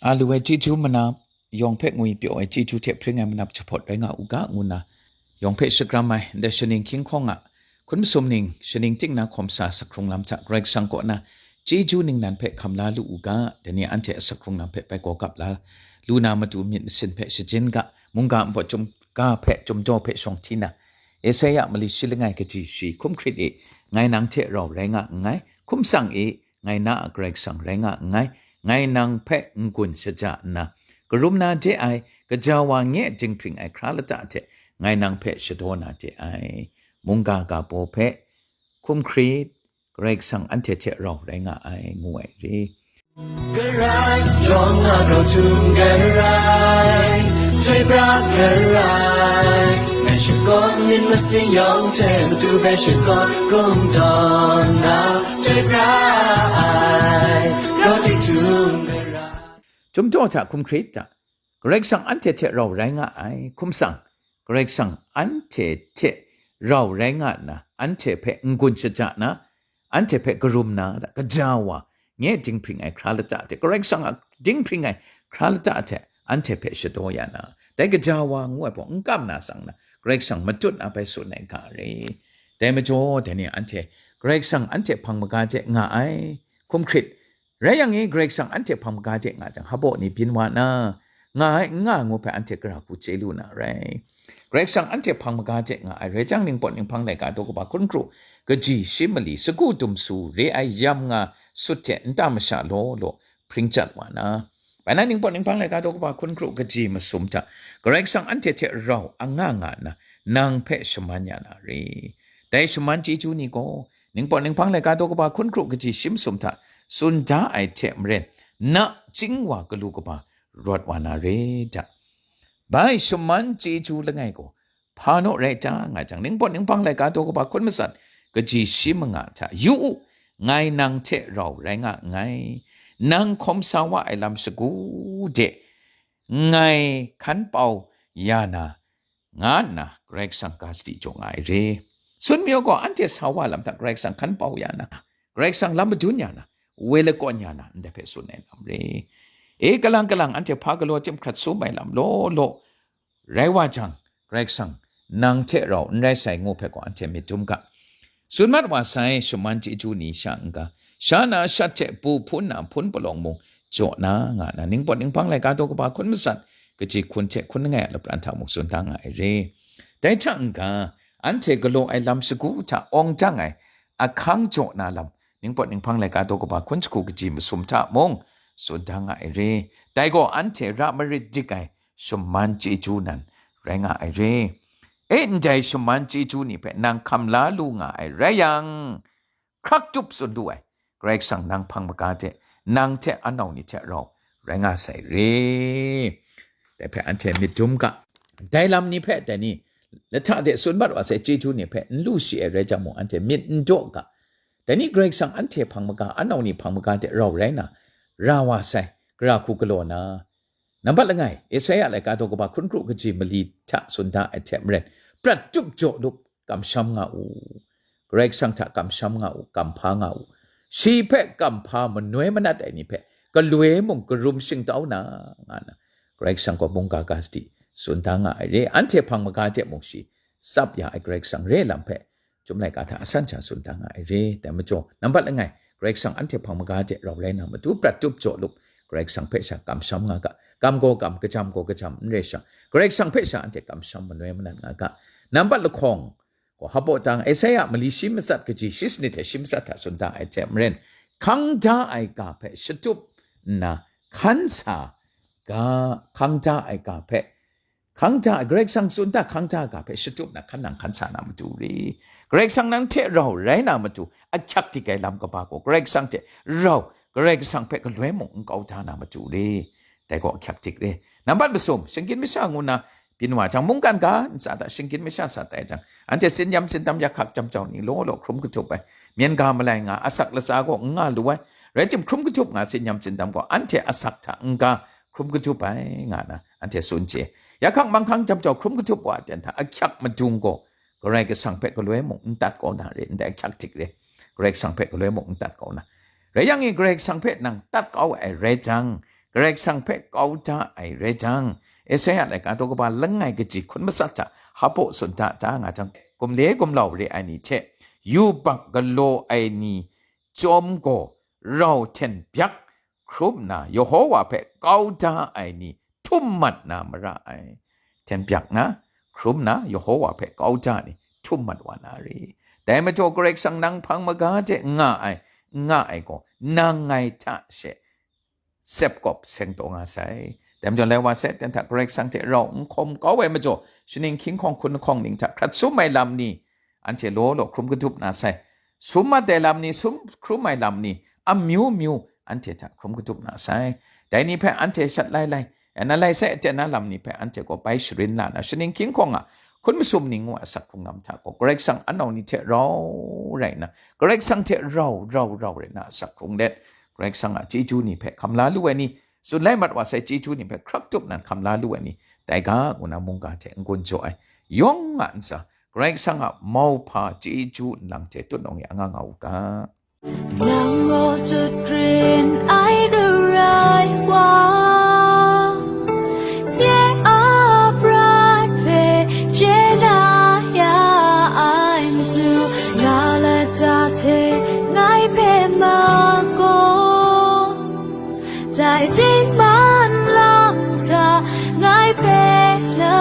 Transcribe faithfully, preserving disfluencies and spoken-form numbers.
A lu ai chyeju manap, yawng hpe ngwi pyaw ai chyeju hte hpring ai manap jahpawt rai nga u ga, ngu nna yawng hpe shakram ai, ndai shaning hkying hkawng a hkun masum ning, shaning ting na hkawm sa asak hkrung lam hta Karai Kasang kaw na chyeju ningnan hpe hkam la lu u ga, dai ni anhte asak hkrung lam hpe bai gaw gap la lu na matu myit masin hpe shajin ga, mungga npawt chyum ga hpe, chyum jaw hpe shawng hti na, Esaia mali shi langai kaji shi, hkum hkrit e, ngai nang hte rau rai nga nngai, hkum tsang e, ngai na a Karai Kasang rai nga nngai, ngai nang hpe n-gun shaja nna, karum na de ai, gaja wa nye dinghpring ai hkra lata hte ngai nang hpe shadaw na de ai. Mungga ga baw hpe, hkum hkrit, Karai Kasang anhte hte rau rai nga ai, ngu ai re. Karai, yawng a grau htum karai, chyoi pra karai, ngai shakawn myit masin yawng hte matu bai shakawn kungdawn na, chyoi pra ai, grau tik htum karai. Chyum jaw hta hkum hkrit ta, Karai Kasang anhte hte rau rai nga ai, hkum tsang, Karai Kasang anhte hte rau rai nga nna, anhte hpe n-gun shaja na, anhte hpe karum na, gaja wa, nye dinghpring ai hkra lata hte, Karai Kasang a dinghpring ai hkra lata hte, anhte hpe shadaw ya na, dai gaja wa ngu ai hpawng n kam na sang na, Karai Kasang matut na bai tsun ai ga re. Dai majaw, dai ni anhte, Karai Kasang anhte hpang maga de nga ai, hkum hkrit, rai yang e, Karai Kasang anhte hpang maga de nga jang, hpabaw ni byin wa na, nga ai n nga ai ngu hpe anhte gara hku chye lu na rai. Karai Kasang anhte hpang maga de nga ai rai jang, ningpawt ninghpang laika daw kaba hkun kru, kaji shi mali, sagu dumsu re ai yam nga sut hte nta masha law law hpring chyat wa na, bai na ningpawt ninghpang laika daw kaba hkun kru kaji masum hta, Karai Kasang anhte hte rau anga nga nna, nang hpe shaman ya na re. Dai shaman chyeju ni gaw, ningpawt ninghpang laika daw kaba hkun kru kaji shi masum hta tsun da ai hte maren, nachying wa galu kaba rawt wa na re da. Bai shaman chyeju langai gaw, hpa naw rai ta nga jang, ningpawt ninghpang laika daw kaba hkun matsat kaji shi manga hta, yu u, ngai nang hte rau rai nga nngai, nang hkawm sa wa ai lam shagu de ngai hkan pau ya na, nga nna Karai Kasang ga sadi jaw nga ai re. Tsun mayu gaw, anhte sa wa lam hta Karai Kasang hkan pau ya na, Karai Kasang lam madun ya na, woi lakawn ya na, ndai hpe tsun ai lam re. E, kalang kalang anhte hpa galaw tim hkrat sum ai lam law law rai wa jang, Karai Kasang nang hte rau n rai sai ngu hpe gaw anhte myit dum ga. Tsun mat wa sai, shaman chyeju ni sha n-ga, sha na shat hte bu hpun na hpun palawng mung jaw na, nga na, ningpawt ninghpang laika daw kaba hkun matsat kaji hkun hte hkun langai a lapran hta mung tsun da nga ai re. Dai hta n-ga, anhte galaw ai lam shagu hta awng dang ai ahkang jaw na lam, ningpawt ninghpang laika daw kaba hkun jahku kaji masum hta mung tsun da nga ai re. Dai gaw anhte ra marit dik ai shaman chyeju nan rai nga ai re. E, ndai shaman chyeju ni hpe nang hkam la lu nga ai rai yang, hkrak tup tsun lu ai, Karai Kasang nang hpang maga de, nang hte anau ni hte rau rai nga sai re. Dai hpe anhte myit dum ga. Dai lam ni hpe dai ni lahta de tsun mat wa sai chyeju ni hpe n lu shi ai rai jang mung, anhte myit n daw ga. Dai ni Karai Kasang anhte hpang maga, anau ni hpang maga de rau rai na, ra wa sai, gara hku galaw na, nambat langai, Esaia laika daw kaba hkun kru kaji mali hta tsun da ai hte maren, prat tup jaw lup, kamsham nga u. Karai Kasang hta kamsham nga u, kamhpa nga u. Shi hpe kamhpa manoi manat ai ni hpe galoi mung karum shingtau na, nga na, Karai Kasang gaw mungga ga sadi tsun da nga ai re. Anhte hpang maga hte mung shi tsap ya ai Karai Kasang re lam hpe, Chyum laika hta asan sha tsun da nga ai re. Dai majaw, nambat langai, Karai Kasang anhte hpang maga hte rau rai na matu prat tup jaw lup, Karai Kasang hpe sha kamsham nga ga, gam gaw gam, kajam gaw kajam, n rai sha, Karai Kasang hpe sha anhte kamsham manoi manat nga ga. Nambat lahkawng, gaw hpaw tang, Esaia mali shi matsat kaji shi sanit hte shi matsat hta tsun da ai hte maren, hkang da ai ga hpe shatup nna, hkan sa ga, hkang da ai ga hpe, hkang da ai, Karai Kasang tsun da hkang da ai ga hpe shatup na, hkan nang hkan sa na matu re. Karai Kasang nang hte rau rai na matu, ahkyak dik ai lam kaba gaw, Karai Kasang hte rau, Karai Kasang hpe galoi mung n kau da na matu re. Dai gaw ahkyak dik re. Nambat masum, shinggyim masha ngu na, byin wa jang, mungkan ga ntsa hta shinggyim masha sat ai jang, anhte tsin yam tsindam yak hkak jam jau ni law law hkrum kahtup ai, myen ga malai nga, asak latsa gaw n nga lu ai, rai tim, hkrum kahtup nga tsin yam tsindam gaw, anhte asak hta n-ga hkrum kahtup ai, nga na, anhte tsun chye. Yak hkak manghkang jam jau hkrum kahtup wa ten hta ahkyak madung gaw, Karai Kasang hpe galoi mung n tat kau na re, ndai ahkyak dik re, Karai Kasang hpe galoi mung n tat kau na. Rai yang e, Karai Kasang hpe nang tat kau ai rai jang, Karai Kasang hpe kau da ai rai jang, Esaia laika daw kaba langai kaji hkun matsat hta hpa tsun da da nga jang, gumle gumlau re ai ni hte yubak galaw ai ni chyawm gaw rau hten byak hkrum nna Yehowa hpe kau da ai ni htum mat na mara ai. Hten byak na hkrum nna Yehowa hpe kau da ai ni htum mat wa na re. Dai majaw Karai Kasang nang hpang maga de n nga ai, n nga ai gaw, nang ngai hta she sep kawp seng taw nga sai. Dai majaw lai wa sai, ten hta Karai Kasang hte rau n hkawm kau ai majaw, shaning hkying hkawng hkun lahkawng ning hta hkrat sum ai lam ni, anhte law law hkrum kadup na sai. Sum mat ai lam ni, sum hkrum ai lam ni, amyu myu anhte hta hkrum kadup na sai. Dai ni hpe anhte shat lai lai, ya na lai sai aten na lam ni hpe anhte gaw bai sharin la na, shaning hkying hkawng a hkun masum ning ngu a asak hkrung lam hta gaw, Karai Kasang anau ni hte rau rai nna, Karai Kasang hte rau, rau, rau rai na asak hkrung let, Karai Kasang a chyeju ni hpe hkam la lu ai ni, tsun lai mat wa sai chyeju ni hpe hkrak tup nan hkam la lu ai ni, dai ga, ngu na mungga hte n-gun jaw ai, yawng a ntsa, Karai Kasang a mauhpa chyeju nlang hte tutnawng ya nga nga u ga. Nang gaw tut krin ai Karai wa, nye a prat hpe chye na ya ai matu, na lata hte ngai hpe ma gaw, dai dingman lang hta ngai hpe la